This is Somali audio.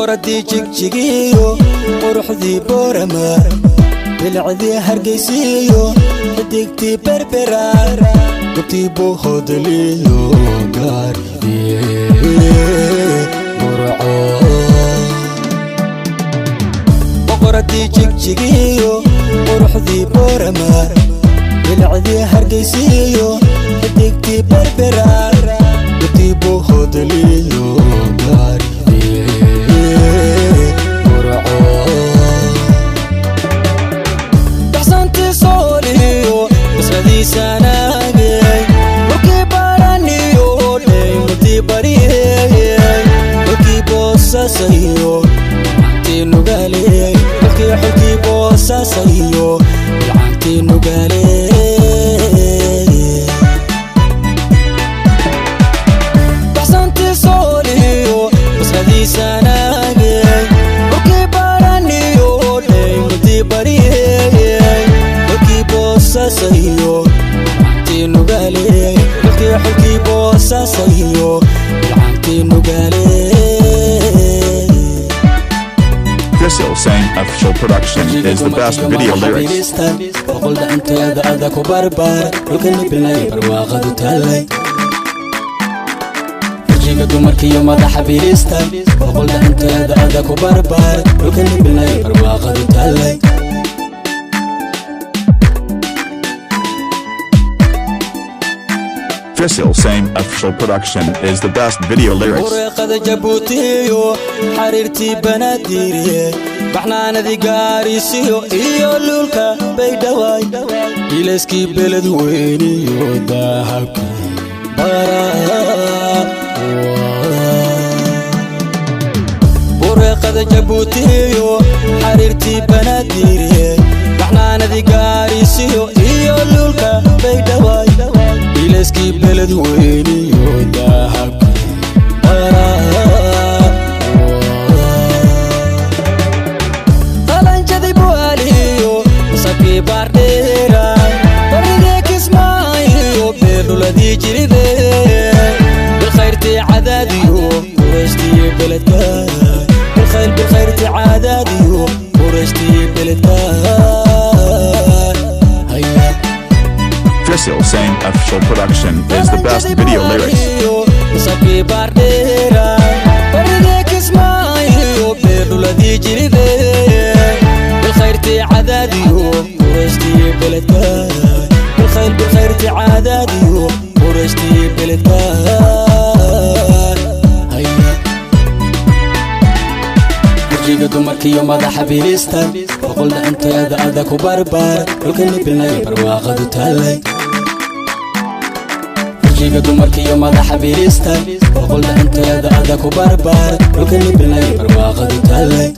Boqoradii Jigjigiyo quruxdii Boorama, bilicdii Hargaysiyo xidigtii Berbera, gobtii Buuhoodliyo gaaridii Burco. Boqoradii Jigjigiyo quruxdii Boorama, bilicdii Hargaysiyo xidigtii Berbera, gobtii Buuhoodliyo gaaridii Burco. Baxsantii Sooliyo basradii Sanaagey, dhulkii Baraniyo dheymutii Bariyey, dhulkii Boosaasayo bilcantii Nugaaley, dhulkii xulkii Boosaasayo bilcantii Nugaaley. Baxsantii Sooliyo basradii Sanaagey, dhulkii Baraniyo dheymutii Bariyey, dhulkii Boosaasayo bilcantii Nugaaley, dhulkii xulkii Boosaasayo bilcantii Nugaaley. Fisil Sang Official Production is the best video lyrics. Boqol dhacanteeda ada ku barbaar, dhulkani bilay barwaaqadu taallay. Wajiga dumarkiyo madaxa bilista, boqol dhacanteeda ada ku barbaar, dhulkani bilay barwaaqadu taallay. Fisil Same Official Production is the best video lyrics. Bureeqada Jabuutiyo xariirtii Banaadiiriye, baxnaanadii Gaarisiyo iyo luulka Baydhawaay, ilayskii beled weyniyo dahabkii bara. Bureeqada Jabuutiyo xariirtii Banaadiiriye, baxnaanadii Gaarisiyo iyo luulka Baydhawaay, ilayskii beled weyniyo dahabkii bara. Qalanjadii Bu'aaliyo masakii Baardheera, barigii Kismaayo beerdhuladii Jiribe, bilkhayrtii Cadaadiyo Qurayshtii beledka, bilkhayr bilkhayrtii Cadaadiyo Qurayshtii beledka. Haya. Fisil Same Official Production is the best video lyrics. Masakii Baardheera, barigii Kismaayo beerdhuladii Jiribe, bilkhayrtii Cadaadiyo Qurayshtii beledka, bilkhayr bilkhayrtii Cadaadiyo Qurayshtii beledka. Haya. Wajiga dumarkiyo madaxa bilista, boqol dhacanteeda ada ku barbaar, dhulkani bilay barwaaqadu taallay. Wajiga dumarkiyo madaxa bilista, boqol dhacanteeda ada ku barbaar, dhulkani bilay barwaaqadu taallay.